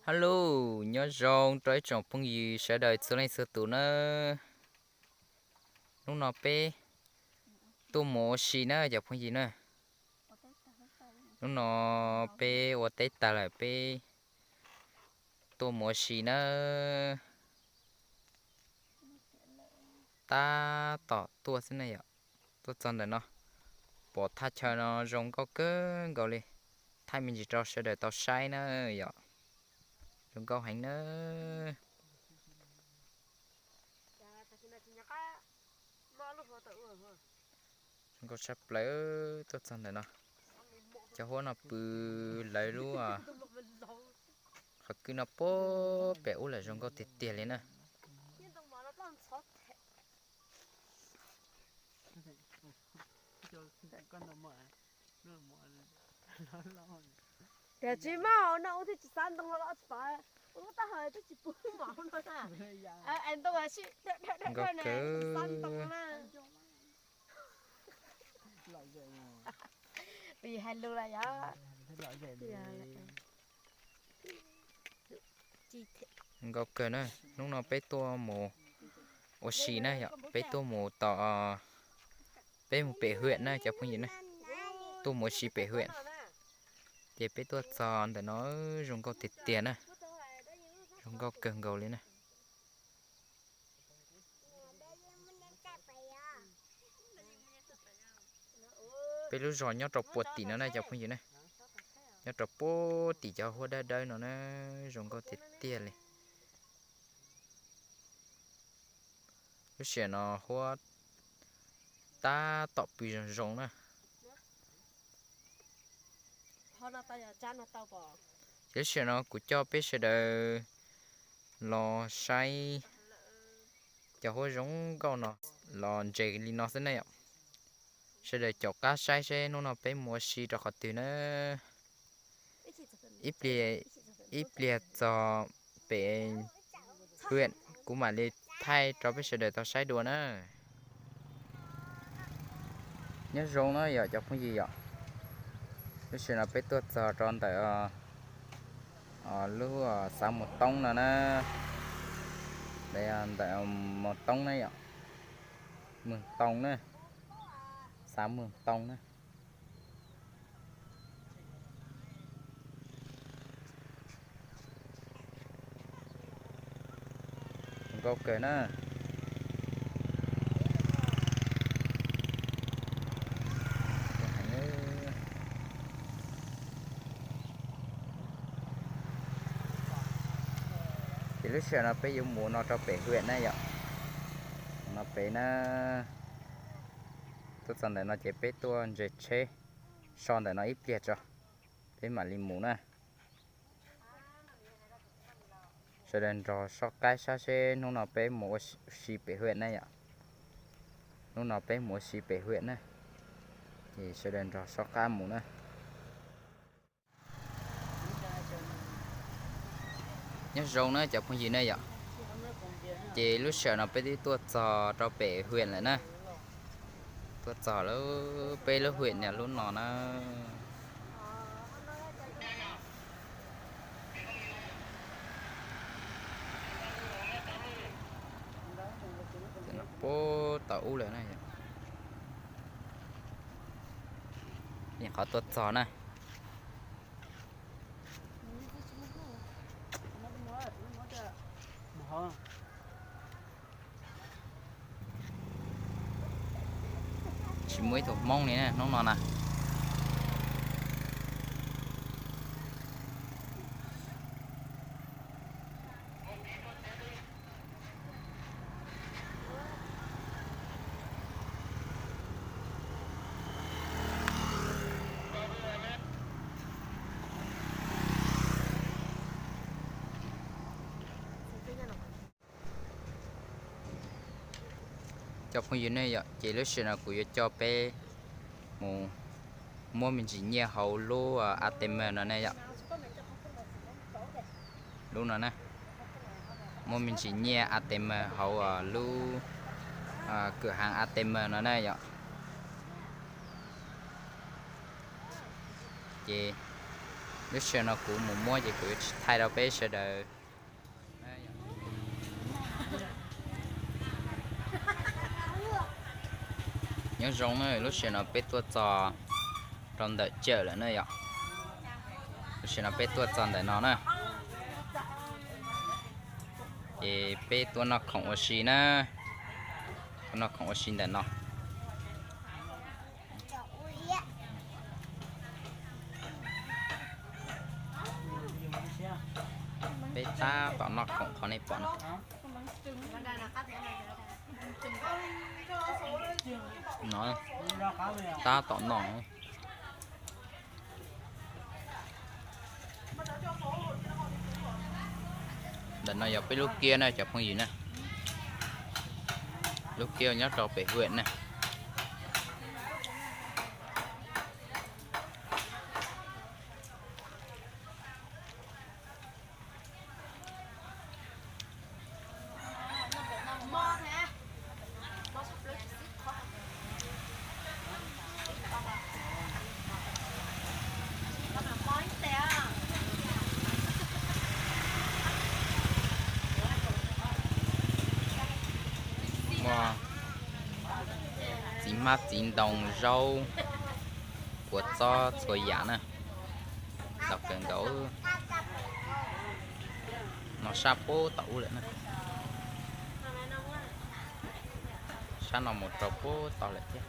Hello, nyob zoo rau ib tsoom phooj ywg sawv daws txhua leej txhua tus na. Hnub no peb tuaj mus ua si na cov phooj ywg na. Hnub no peb ua teb tag lawm peb tuaj mus ua si na. Tab tom tuaj xwb na yom. Tuaj txog ntawm no, pom thaj chaw no zoo nkauj kawg nkaus li. Thaij me ntsis rau sawv daws tau saib na yom. Zoo nkauj heev na. Zoo nkauj tshaj plaws tuaj txog ntawm no. Cov huab no pw lawv lub qhov kwj no puag pem ub lawm zoo nkauj tiag tiag li na. Tias tsis muaj no ub thiaj tsis xav ntoo los tsis pom, ua lub taub hau twb tsis pub mov no na. Es ntoo sib dhawj dhawj dhawj ne, xav ntoo na. Peb hais lus lawm yom. Nkauj kawg na, hnub no peb tuaj mus ua si na yom, peb tuaj mus tom, peb mus pem huyện na cov phooj ywg na, tuaj mus ua si pem huyện. Ces peb tuaj txog ntawm no zoo nkauj tiag tiag na, zoo nkauj kawg nkaus li na. Peb lub zos nyob rau puag tim no na cov phooj ywg na, nyob rau puag tim cov huab dawb dawb no na, zoo nkauj tiag tiag li. Lub sij hawm no huab tab tom pw zoo zoo na. Ces lub sij hawm no kuv coj peb sawv daws los saib cov huab zoo nkauj no los ntses li no xwb na yom. Sawv daws caum qab saib seb hnub no peb mus ua si rau qhov twg na. Ib pliag, ib pliag txog pem huyện kuv mam li thaij rau peb sawv daws tau saib dua na. Nyob zoo na yom cov phooj ywg yom. Lub sij hawm no peb tuaj txog rau ntawm lub xav Mus Toob no na. Ntawm Mus Toob na yom. Mus Toob na. Xav Mus Toob na. Nkauj kawg na. Ces lub sij hawm no peb yuav mus no rau pem huyện na yom. No pem na, tuaj txog ntawm no ces peb tuaj ntses tsheb so ntawm no ib pliag tso, peb mam li mus na. Sawv daws nrog soj qab saib seb hnub no peb mus ua si pem huyện na yom. Hnub no peb mus ua si pem huyện na, ces sawv daws nrog soj qab mus na. Nyob zoo na cov phooj ywg na yom, ces lub sij hawm no peb twb tuaj txog rau pem huyện lawm na. Tuaj txog lub, peb lub huyện no lub no na. Puag tom ub lawm na. Qhov tuaj txog na. Tsis muaj ib tug Hmoob li na hnub no na. Cov phooj ywg nej yom, ces lub sij hawm no kuv yuav coj peb mus muab me ntsis nyiaj hauv lub A T M no ne yom. Lub no na, muab me ntsis nyiaj A T M hauv lub kwm hav A T M no na yom. Ces Lub sij hawm no kuv mus muab ces kuv yuav tsis thaij rau peb sawv daws. Nyob zoo na, lub sij hawm no peb tuaj txog rau ntawm chawm lawm na yom. Lub sij hawm no peb tuaj txog ntawm no na, ces peb tuaj noj khoom ua si na, tuaj noj khoom ua si ntawm no. Peb tab tom noj khoom qhov nej pom no. No, tab tom noj. Ntawm no yog peb lub kiab na cov phooj ywg na, lub kiab nyob rau pem huam na. Muaj txiv hmab txiv ntoo zaub, kua txob txhua yam na, los kawg nkaus. No sab puag tom ub lawm na, sab no mus rau puag tod lawm thiab.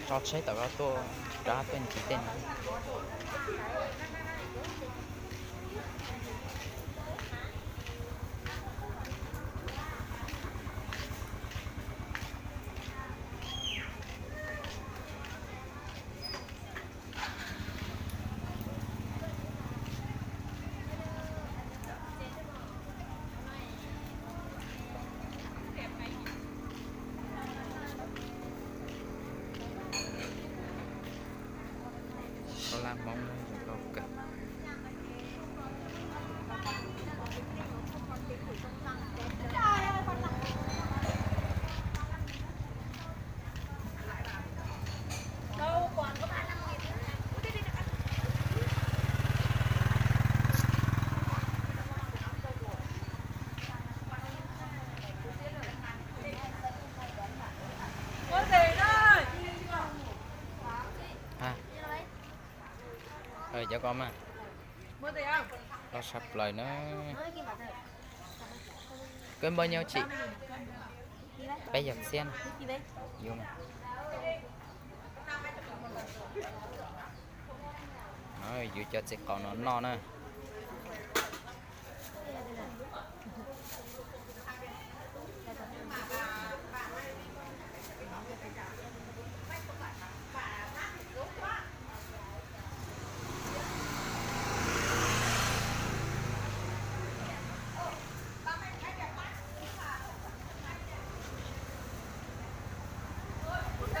Tso tsheb tom ko tuaj, rov tuaj nrhiav tej no. Khaub hlab Hmoob zoo nkauj kawg. Cov ko mas loj sab plaws na. Koj npaj nyob tsim peb yog txiab na. Yus cov txiv qaub no noj na.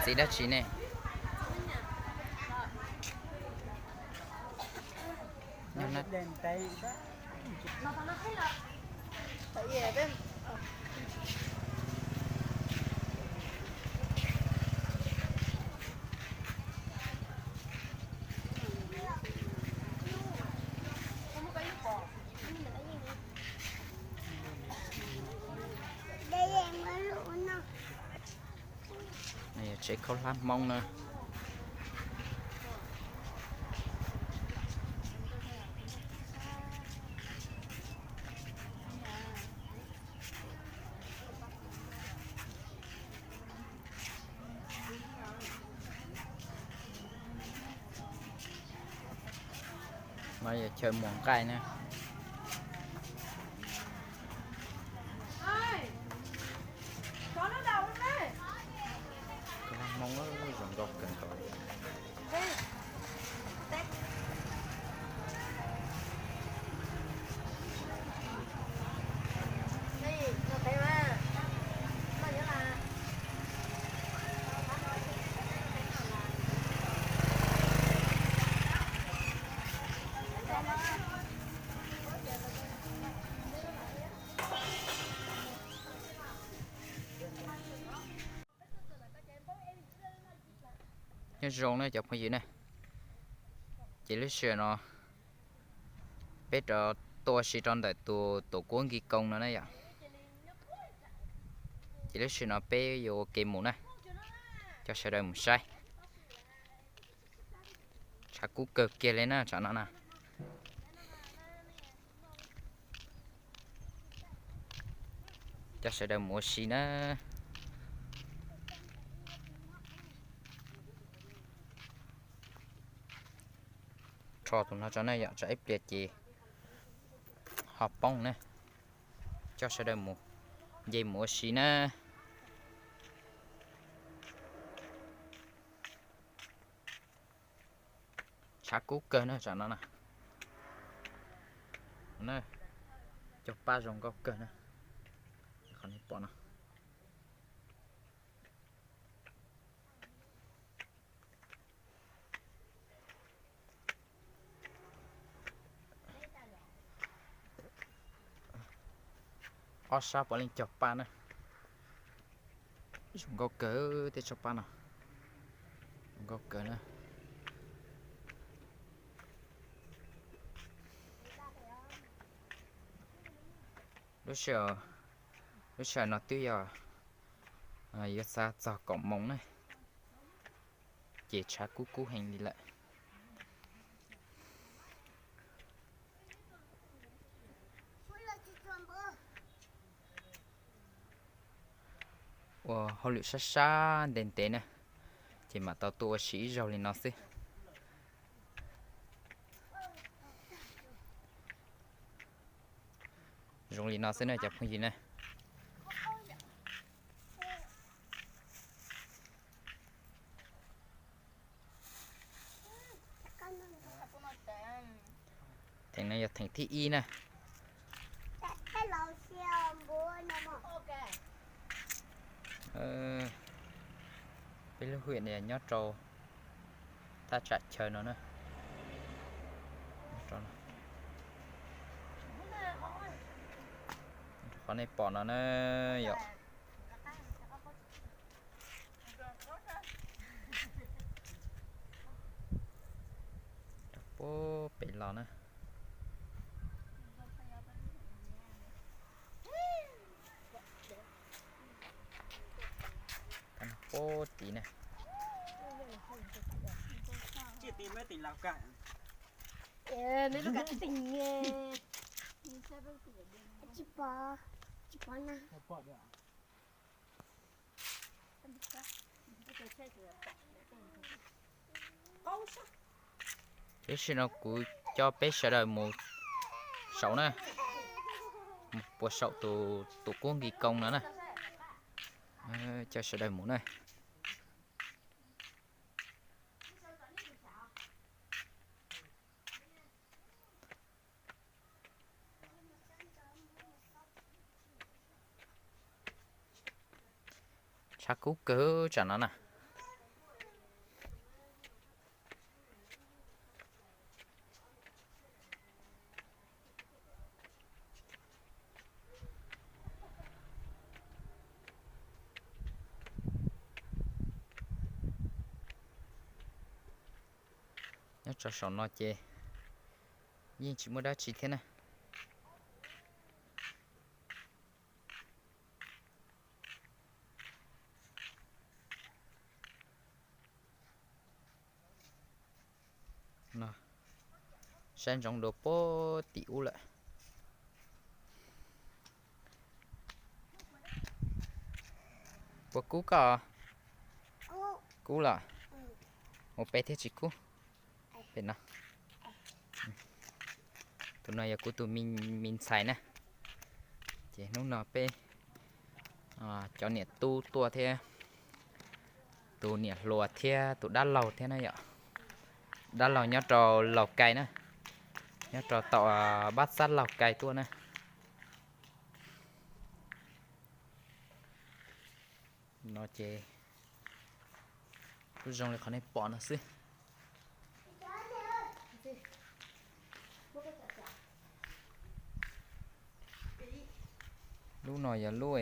Txiv dab tsi ne? Tsev khaub hlab Hmoob na. No yog chaw muam nqaij na. Hmoob zoo nkauj kawg nkaus. Zoo na cov phooj ywg na, ces lub sij hawm no peb rov tuaj ua si rau ntawm tus tus kuab nkis koo no na yom. Ces lub sij hawm no peb yuav ua ke mus na, coj sawv daws mus saib. Tshav kub kawg kiag li na tsam no na. Coj sawv daws mus ua si na. Rho tus no tso na yom, tsam ib pliag ces ho poob na. Coj sawv daws mus, nce mus ua si na. Tshav kub kawg na tsam no na. Cog paj zoo nkauj kawg na. Qhov nej pom no. Ob sab puav leej cog paj na. Zoo nkauj kawg tej tsob paj no. Zoo nkauj kawg na. Lub sij hawm no twb yog yuav xav txog kaum moos na, ces tshav kub kub heev li lawm. Ua hauj lwm sab sab ntev ntev na, ces mam tau tuaj ua si ib zaug li no xwb. Zoo li no xwb na cov phooj ywg na. Theem no yog theem thib ib na. Peb lub huyện nyob rau thaj tsam chaw no na. Qhov nej pom no na yom. Puag pem los na. Puag tid na. Tiam sis no kuv coj peb sawv daws mus saum na, mus puag saum tus tus kuab nkis koo no na. Coj sawv daws mus na. Tshav kub kawg tsam no na. Nyob rau saum no ces yeej tsis muaj dab tsi thiab na. Saib ntsoov dua puag tim ub lawm. Puas kub koj? Kub los? Ua pem thiaj tsis kub. Pem no. Tus no yog kuv tus me ntxhais na. Ces hnub no peb cov niam tub tuaj thiab, tus niam hluas thiab tus dab laug thiab na yom. Dab laug nyob rau Laus Kai na, nyob rau tom Pab Xab Laus Kai tuaj na. No ces kuj zoo li qhov nej pom no xwb. Lub no yog lub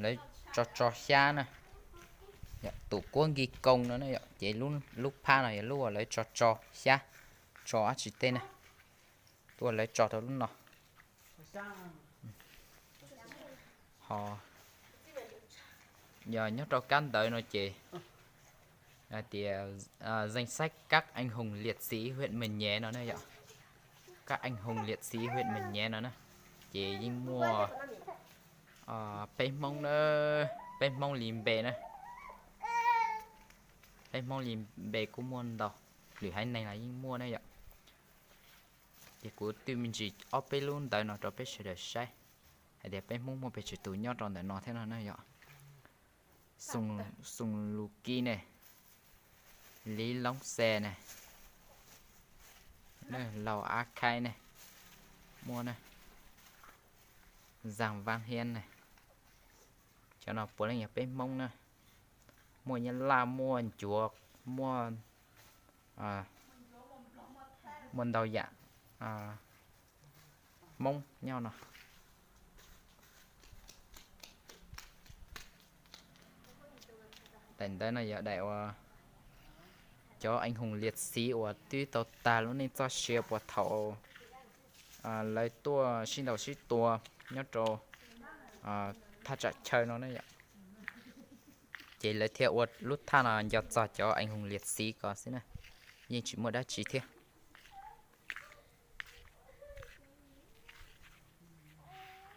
lawv tso tso xyab na. Tus kuab nkig koo no na yom, ces lub phab no yog lub uas lawv tso tso xyab, tso dab tsi tej na, tuaj lawv tso rau lub no. Ho yog nyob rau kab ntawv no ces hais tias danh sách các anh hùng liệt sĩ huyện Mường Nhé no na yom. Các anh hùng liệt sĩ huyện Mường Nhé no na, ces yeej muaj peb Hmoob na, peb Hmoob li npe na, peb Hmoob li npe kuj muaj ntau, lwm haiv neeg los yeej muaj na yom. Ces kuv twb me ntsis ob peb lub ntawv no rau peb sawv daws saib hais tias peb Hmoob muaj pes tsawg tus nyob rau ntawm no thiab no na yom. Xoo Lus Kis ne, Lis Loob Xes ne, Laus Ab Khaib ne, muaj na, Zas Vaab Hiab ne. Cov no puav leej yog peb Hmoob na. Muaj Nyab Laj, muaj Ncuav, muaj, muaj ntau yam Hmoob nyob no. Daim ntawv no yog daim uas cov anh hùng liệt sĩ uas twb tau tag lub neej txoj sia puas thaum lawv tuaj sib ntaus sib tua nyob rau thaj tsam chaw no na yom. Ces lawv thiaj ua lub thaj no nco txog cov anh hùng liệt sĩ ko xwb na, yeej tsis muaj dab tsi thiab.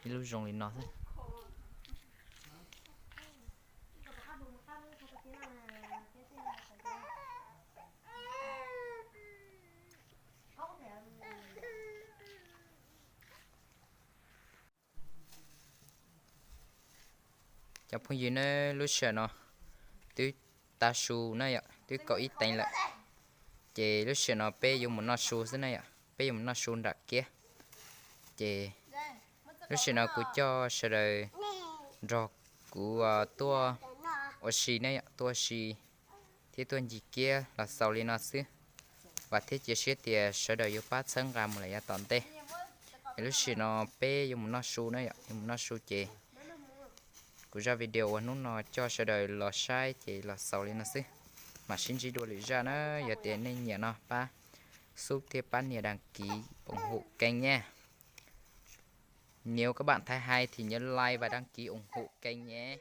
Ib lub zoo li no xwb. Cov phooj ywg na, lub sij hawm no twb tav su na yom, twb kaum ib teev lawm. Ces lub sij hawm no peb yuav mus noj su xwb na yom, peb yuav mus noj su nram kiab. Ces lub sij hawm no kuv coj sawv daws nrog kuv tuaj ua si ne, tuaj ua si thiab tuaj ncig kiab los xaus li no xwb. Vam thiab cia siab tias sawv daws yuav pab txhawb nqa mus lawm yav tom ntej. Es lub sij hawm no peb yuav mus noj su na yom, yuav mus noj su ces kuv zaj video uas hnub no coj sawv daws los saib ces los xaus li no xwb. Mam sib ntsib dua lwm zaj na, yog tias nej nyiam no pab xub thiab pab nias đăng ký ủng hộ kênh nhé. Nếu các bạn thấy hay thì nhớ like và đăng ký ủng hộ kênh nhé.